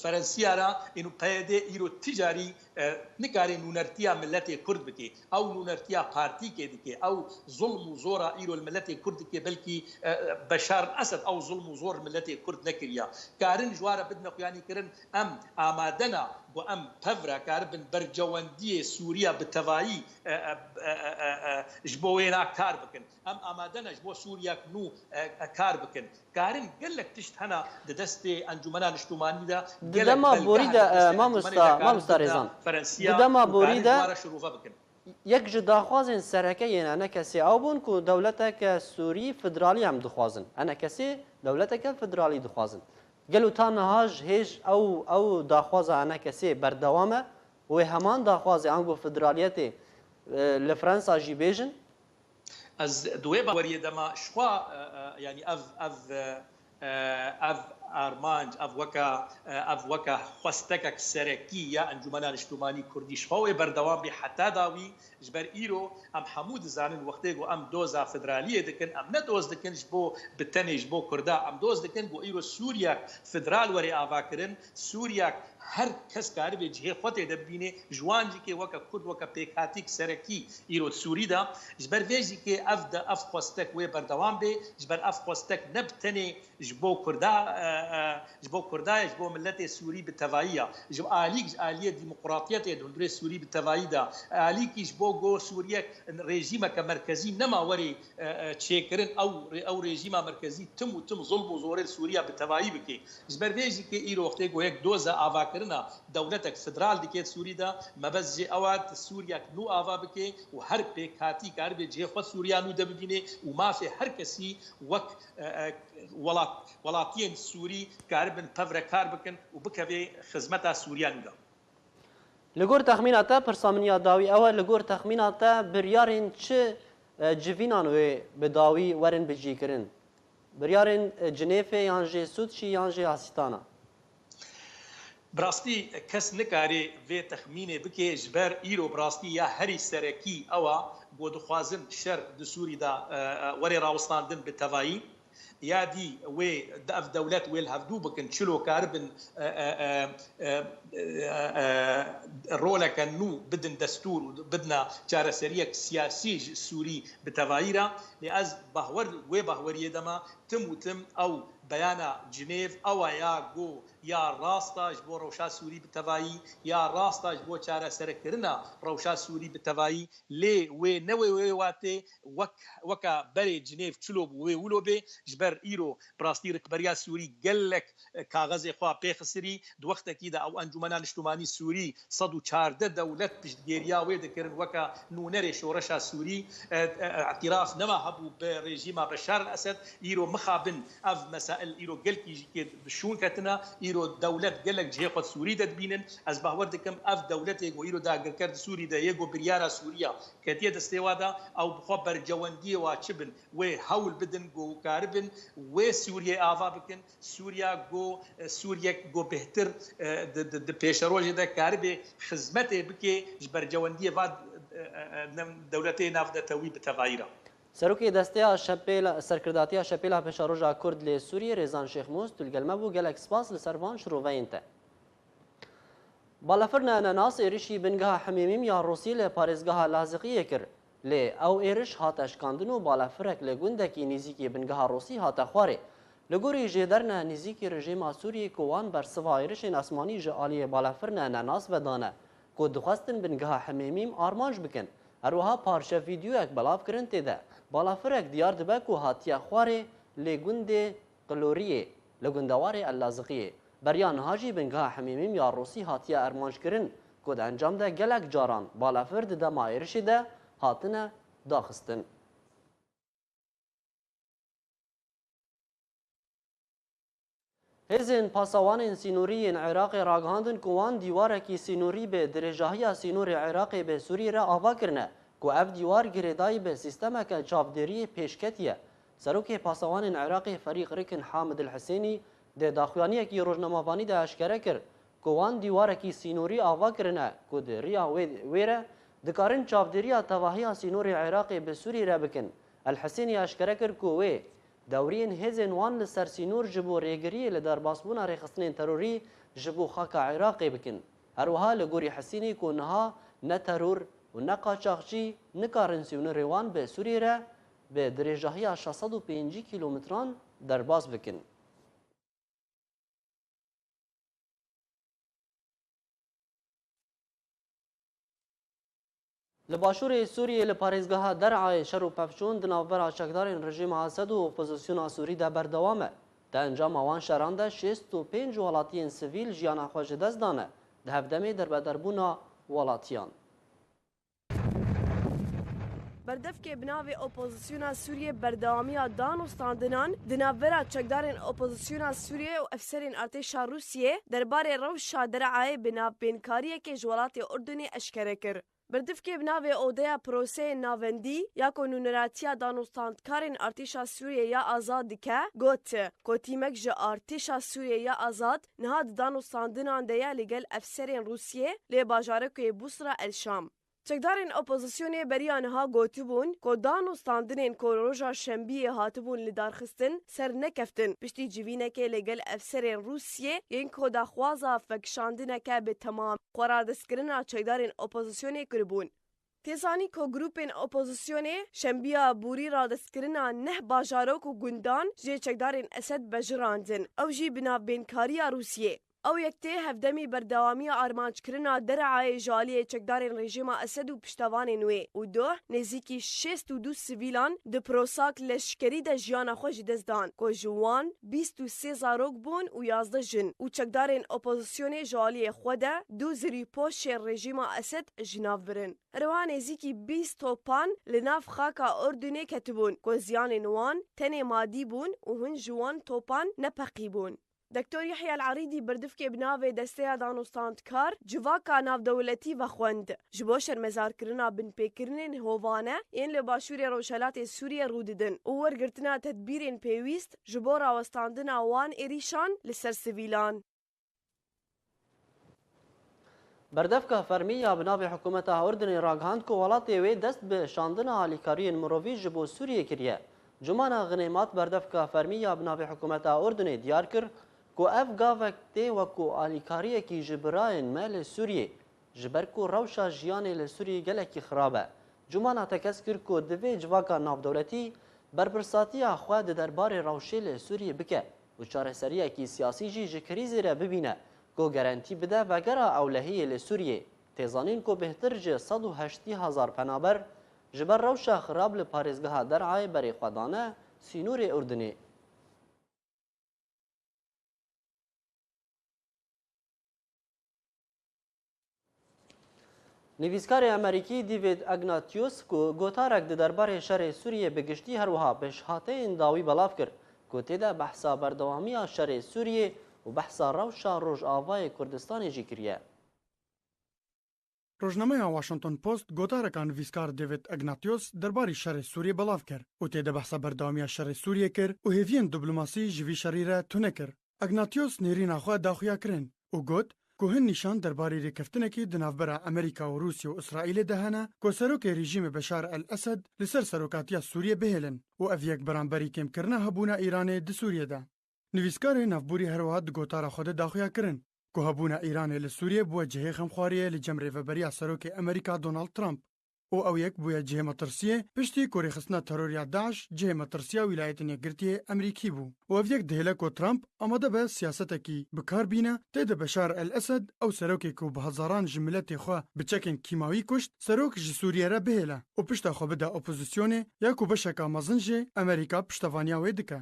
Ferensiya re, êno P Y D îro ti carî, e, nikare nûnertiya miletê Kurd bike. Ew nûnertiya partîkê dike. Ew zulm û zora îro li miletê Kurd dike, belkî, e, Beşar Esed ew zulm û zor miletê Kurd nekiriya. Karin ji wa re bidine xuyanîkirin, em amade ne ku em pevre karibin berjewendiyê Sûriya bi tevayî, e, e, e, e, e, e, ji bo wêna kar bikin. Em amade ne ji bo Sûriyek nû, e, e, kar bikin. Karin gelek tişt hene di destê Encûmena Niştimanî de. Di gelek dema belge borî hene de, di destê e, Encûmenê mamosta, de karin mamosta bidin Rêzan. Ferensiya Di dema û borî karin de ji wa re şirove bikin. Yek ji daxwazên sereke yên ENKSê ew bûn ku dewleteke Sûrî federalî em dixwazin. ENKSê dewleteke federalî dixwazin. Gelo ta niha ji hêj ew, ew daxwaza ENKSê berdewam e? Wê heman daxwazê ango federaliyetê, e, li Fransa jî bêjin? Ez di wê baweriyê de me, ji xwe, e, e, yanî ev, ev, e, e, ev armanc, ev weke, e, ev weke xwestekek serekî ya Encûmena Niştimanî Kurdî ji xwe wê berdewam bê heta dawî, ji ber îro em hemû dizanin wextê ku em doza federaliyê dikin, em ne doz dikin ji bo bi tenê ji bo Kurda, em doz dikin ku îro Sûriyek federal were avakirin, Sûriyek her kes karibe cihê xwe tê de bibîne, ji wan jî kê weke Kurd, weke pêkhatîk serekî îro di Sûrî de. Ji ber vê jî kê ev de, ev xwestek wê berdewam bê, ji ber ev xwestek ne bi tenê ji bo Kurda, e, e, ji bo Kurda ye, ji bo miletê Sûrî bi tevayî ye. Ji alîk, ji aliyê demokratiyetê di hundirê Sûrî bi tevayî de, alîkî ji bo go Sûriyek rejîmeke merkezî nema werê, e, e, çêkirin, ew, ew rejîma merkezî tim û tim zulm û zorê li Sûriya bi tevayî bike. Ji ber vê jî kê îro wextê ku yek doza avakirina dewletek federal dike di Sûrî de, mebest jê ew e di Sûriyek nû ava bike û her pêkhatî karibe cihê xwe Sûriya nû de bibîne û mafê her kesî wek, e, e, welat-, welatiyên Sûrî karibin pevre kar bikin û bikeve xizmeta Sûriya nû de. Li gor texmîna te, pirsa min ya dawî ew e, li gor texmîna te biryarên çi, e, civînan wê bi dawî werin bicîkirin? Biryarên, e, Cinêfê yan jî Sûtçî yan jî Asîtana? Bi rastî kes nikare vê texmînê bike, ji ber îro bi rastî ya herî serekî ew a ku dixwazin şer di Sûrî de, e, e, were rawestandin bi tevayî. Ya dî wê de-, ev dewlet wê li hevdû bikin, çilo karibin, e, e, e, e, e, e, roleke nû bidin destûr û bidina çareseriyek siyasî ji Sûrî bi tevayî re. Lê ez bahwer, wê bahweriyê de me, tim û tim ew beyana Cinêv ew e ya ku ya rast e ji bo rewşa Sûrî bi tevayî, ya rast e ji bo çareserkirina rewşa Sûrî bi tevayî, lê wê ne wê wê watê wek, weka berê Cinêv çilo bû wê wilo bê, ji ber îro bi rastî rikberiya Sûrî gelek, e, kaxezê xwe pê xisirî, di wextekî de ew encûmena niştimanî Sûrî sed û çardeh dewlet piştgêriya wê dikirin weke nûnerê şoreşa Sûrî, e, e, îtiraf nema hebû bi rejîma Beşar el Esed, îro mixabin ev mesail îro gelkî jî kê bi şûn ketine, îro dewlet gelek cihê xwe Sûrî de dibînin. Ez bawer dikim ev dewletê ku îro dagirker di Sûrî de yê ku biryara Sûriya ketiye destê wa de, ew bi xwe bercewendiyê wa çi bin, wê hewl bidin ku karibin wê Sûriyê ava bikin, Sûriya ku, e, Sûriyek ku bêhtir, e, di, di, di pêşerojê de karibê xizmetê bike ji bercewendiyê va, e, e, e, nem-, dewletê navnetewî bi tevayî re. Serokê Desteya Şepêla, Serkirdatiya Şepêla Pêşeroja Kurd lê Sûriyê Rêzan Şêxmûs, tu li gel me bû, gelek spas li ser van şiroveyên te. Balafirina Enenas êrişî bingeha Himêmîm ya Rûsî li parêzgeha Laziqiyê kir. Lê ew êriş hate şikandin û balafirek li gundekî nêzîkî bingeha Rûsî hate xwarê. Li gorî jêderine nêzîkî rejîma Sûriyê ku wan bersiva êrişên esmanî ji aliyê balafirina Enenas ve dane ku dixwestin bingeha Himêmîm armanc bikin. Her wiha parçe vîdeoyek belav kirin tê de balafirek diyar dibe ku hatiye xwarê lê gundê Qiloriyê li gundewarê El Laziqiyê. Beriya niha jî bingeha Himêmîm ya Rûsî hatiye armanc kirin ku di encam de gelek caran balafir di dema êrişê de hatine daxistin. Hêzên pasawanên sînorî yên Iraqê ragihandin ku wan dîwarekî sînorî bi dirêjahiya sînorê Iraqê bi Sûriyê re ava kirine ku ev dîwar girêdayî bi sîstemeke çavdêriyê pêşketî ye. Serokê Pasawanên Iraqê Ferîq Rikin Hamid El Hisênî di daxuyaniyekî rojnamevanî de eşkere kir ku wan dîwarekî sînorî ava kirine ku di riya wê, wê re dikarin çavdêriya tevahiya sînorê Iraqê bi Sûriyê re bikin. El Hisênî eşkere kir ku wê dewriyên hêzên wan li ser sînor ji bo rêgiriyê li derbasbûna rêxistinên terorî ji bo xaka Iraqê bikin. Her wiha li gorî Hisênî ku niha ne teror û ne qaçaxçî nikarin sînorê wan bi Sûriyê re bi dirêjahiya şeş sed û pêncî kîlometran derbas bikin. Li başûrê Sûriyê li parêzgeha Der'ayê şer û pevçûn di navbera çekdarên rejîma Esed û opozisyona Sûrî de berdewam e. Di encama wan şeran de şêst û pênc welatiyên sivîl jiyana xwe ji dest dane, di hevdemê derbederbûna welatiyan. Berdevkê bi navê Opozisyona Sûriyê berdewamiya danûstandinan di navbera çekdarên Opozisyona Sûriyê û efserên artêşa Rûsiyê derbarê rewşa Der'ayê bi navbênkariyekê ji welatê Urdunê eşkere kir. Berdevkê bi navê Odeya Proseyên Navendî ya ku nûneratiya danûstandkarên artêşa Sûriyê ya azad dike, got ku tîmek ji artêşa Sûriyê ya azad niha di danûstandinan de ye li gel efserên Rûsiyê lê bajarokê Busra El Şam. Çekdarên opozisyonê beriya niha gotibûn ku danûstandinên ku roja şembiyê hatibûn lidarxistin ser nekeftin, piştî civînekê li gel efserên Rûsiyê yên ku daxwaza vekişandineke bi temamî xweradestkirina çekdarên opozisyonê kiribûn. Tê zanîn ku grûpên opozisyonê şembiya borî radestkirina neh bajarok û gundan jê çekdarên Esed bejirandin, ew jî bi navbênkariya Rûsiyê. Ew yek tê hevdemî berdewamiya armanckirina Der'ayê ji aliyê çekdarên rejîma Esed û piştevanên wê û doh nêzîkî şêst û du sivîlan di prosak leşkerî de jiyana xwe ji dest dan ku ji wan bîst û sê zarok bûn û yazdeh jin û çekdarên opozisyonê ji aliyê xwe de du zirîpoşên rejîma Esed ji nav birin. Herwiha nêzîkî bîst topan li nav xaka Urdunê ketibûn ku ziyanên wan tenê madî bûn û hin ji wan topan nepeqî bûn. Doktor Yehya El-Erîdî berdivkê bi navê Desteya Danûstandkar civaka navdewletî vexwend, ji bo şermezarkirina binpêkirinên hovane yên li başûrê rojhelatê Sûriyê rû didin û wergirtina tedbîrên pêwîst ji bo rawestandina wan êrîşan li ser sivîlan. Berdevka fermî ya bi navê Hikûmeta Urdunê ragihand ku welatê wê dest bi şandina alîkariyên mirovî ji bo Sûriyê kiriye. Cumana Xinemat berdevka fermî ya bi navê Hikûmeta Urdunê diyar kir Ku ev gavek tê wekû alîkariyekî ji birayên me li Sûriyê, ji ber ku rewşa jiyanê li Sûriyê gelekî xirab e. Cumana tekez kir ku divê civaka navdewletî berpirsatiya xwe di derbarê rewşê li Sûriyê bike û çareseriyekî siyasî jî ji krîzê re bibîne ku gerentî bide vegera ewlehiyê li Sûriyê. Tê zanîn ku bêhtir ji sed û heştî hezar penaber ji ber rewşa xirab li parêzgeha Der'ayê berê xwe dane sînorê Urdunê. Nivîskarê Amerîkî David Ignatius ku gotarek di derbarê şerê Sûriyê bi giştî her wiha pêşhateyên dawî belav kir ku tê de behsa berdewamiya şerê Sûriyê û behsa rewşa Rojavayê Kurdistanê jî kiriye. Rojnameya Washington Post gotareka nivîskar David Ignatius derbarî şerê Sûriyê belav kir û tê de behsa berdewamiya şerê Sûriyê kir û hêviyên diplomasî ji vî şerî re tune kir. Ignatius nêrîna xwe da xuyakirin û got ku hin nîşan derbarî rêkeftinekî di navbera Amerîka û Rûsya û Îsraîlê de hene ku serokê rejîmê Beşar El Esed li ser serokatiya Sûriyê bihêlin û ev yek beramberî kêmkirina hebûna Îranê di Sûriyê de. Nivîskarê navborî her wiha di gotara xwe de da xuyakirin ku hebûna Îranê li Sûriyê bûye cihê xemxwariyê li cem rêveberiya serokê Amerîka Donald Trump û ew yek bûye cihê metirsiyê piştî ku rêxistina teror ya DAIŞ cihê metirsiya Wîlayetên Yekgirtî yê Amerîkî bû û ev yek dihêle ku Trump amade be siyasetekî bi kar bîne tê de Beşar El Esed, ew serokê ku bi hezaran ji miletê xwe bi çekên kîmawî kuşt, serok ji Sûriyê re bihêle û pişta xwe bide opozisyonê ya ku beşeka mezin jê Amerîka piştevaniya wê dike.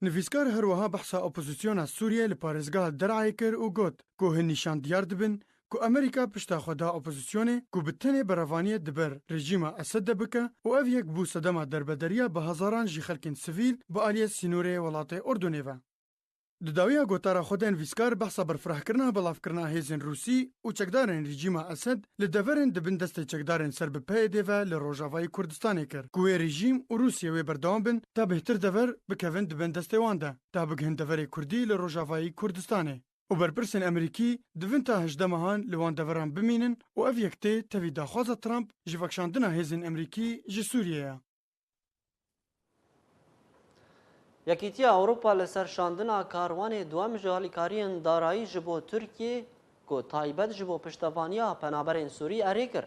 Nivîskar her wiha behsa opozisyona Sûriyê li parêzgeha Der'ayê kir û got ku hin nîşan diyar dibin ku Amerîka pişta xwe da opozisyonê ku bi tenê berevaniyê di ber rejîma Esed de bike û ev yek bû sedema derbederiya bi hezaran ji xelkên sivîl bi aliyê sînorê welatê Urdunê ve. Di dawiya gotara xwe de nivîskar behsa berfirehkirina belavkirina hêzên Rûsî û çekdarên rejîma Esed li deverên di bin destê çekdarên ser bi PYDê ve li Rojavayê Kurdistanê kir ku wê rejîm û Rûsya wê berdewam bin ta bêhtir dever bikevin di bin destê wan de, ta bigihin deverê Kurdî li Rojavayê Kurdistanê. Û berpirsên Amerîkî divin ta hejdeh mehan li wan deveran bimînin û ev yek tê tevî daxwaza Trump ji vekişandina hêzên Amerîkî ji Sûriyê ye. Yekîtiya Ewropa li ser şandina karwanê duwem ji alîkariyên darayî ji bo Tirkiyê ku taybet ji bo piştevaniya penaberên Sûrî erê kir.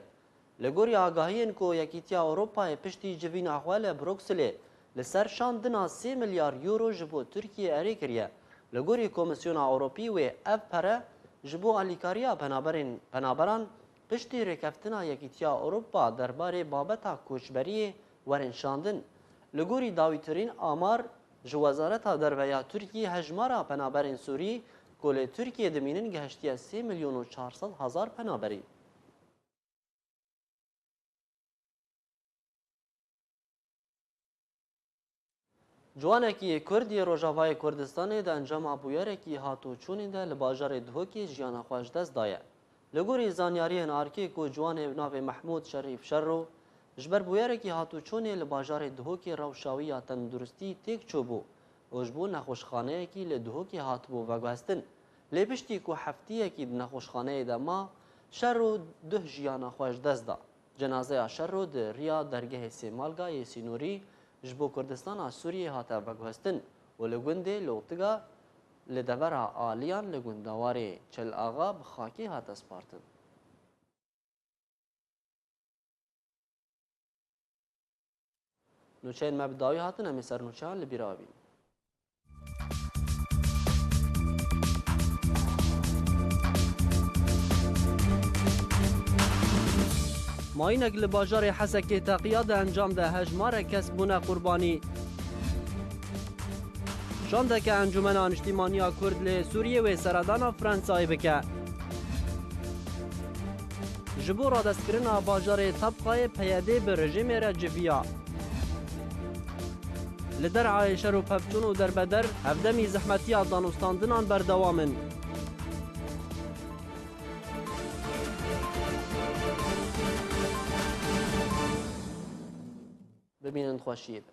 Li gorî agahiyên ku Yekîtiya Ewropayê piştî civîna xwe li Brukselê li ser şandina sê milyar euro ji bo Tirkiyê erê kiriye, li gorî Komîsyona Ewropî wê ev pere ji bo alîkariya penaberên, penaberan piştî rêkeftina Yekîtiya Ewropa derbarê babeta koçberiyê werin şandin. Li gorî dawîtirîn amar ji Wezareta Derve ya Tirkiyê hejmara penaberên Sûrî ku li Tirkiyê dimînin gihiştiye sê milyon û çar sed hezar penaberî. Ciwanekî Kurd yê Rojavayê Kurdistanê di encama bûyerekî hatûçûnê de li bajarê Duhokê jiyana xwe ji dest daye. Li gorî zanyariyên arkê ku ciwanê bi navê Mehmûd Şerîf Şerro ji ber bûyerekî hatûçûnê li bajarê Duhokê rewşa wî ya tenduristî têk çûbû û ji bo nexweşxaneyekî li Duhokê hatibû veguhestin. Lê piştî ku heftiyekî di nexweşxaneyê de ma, Şerro duh jiyana xwe ji dest da. Cenazeya Şerro di riya dergehê Sêmalga yê sînorî ji bo Kurdistana Sûriyê hate veguhestin û li gundê Lotiga li devera Aliyan li gundewarê Çel Axa bi xakê hate spartin. Nûçeyên me bi dawî hatin, em ê ser nûçeyan li bîra bînin. Mayînek li bajarê Hesekê teqiya di encam de hejmarek kes bûne qurbanî. Şandeke Encûmena Niştîmaniya Kurd li Sûriyê wê seredana Fransayê bike. Ji bo radestkirina bajarê Tabqayê PYDê bi rejîmê re civiya. Li Der'ayê şer û pevçûn û derbeder hevdemî zehmetiya danûstandinan berdewam in. Bimînin xweşiyê de.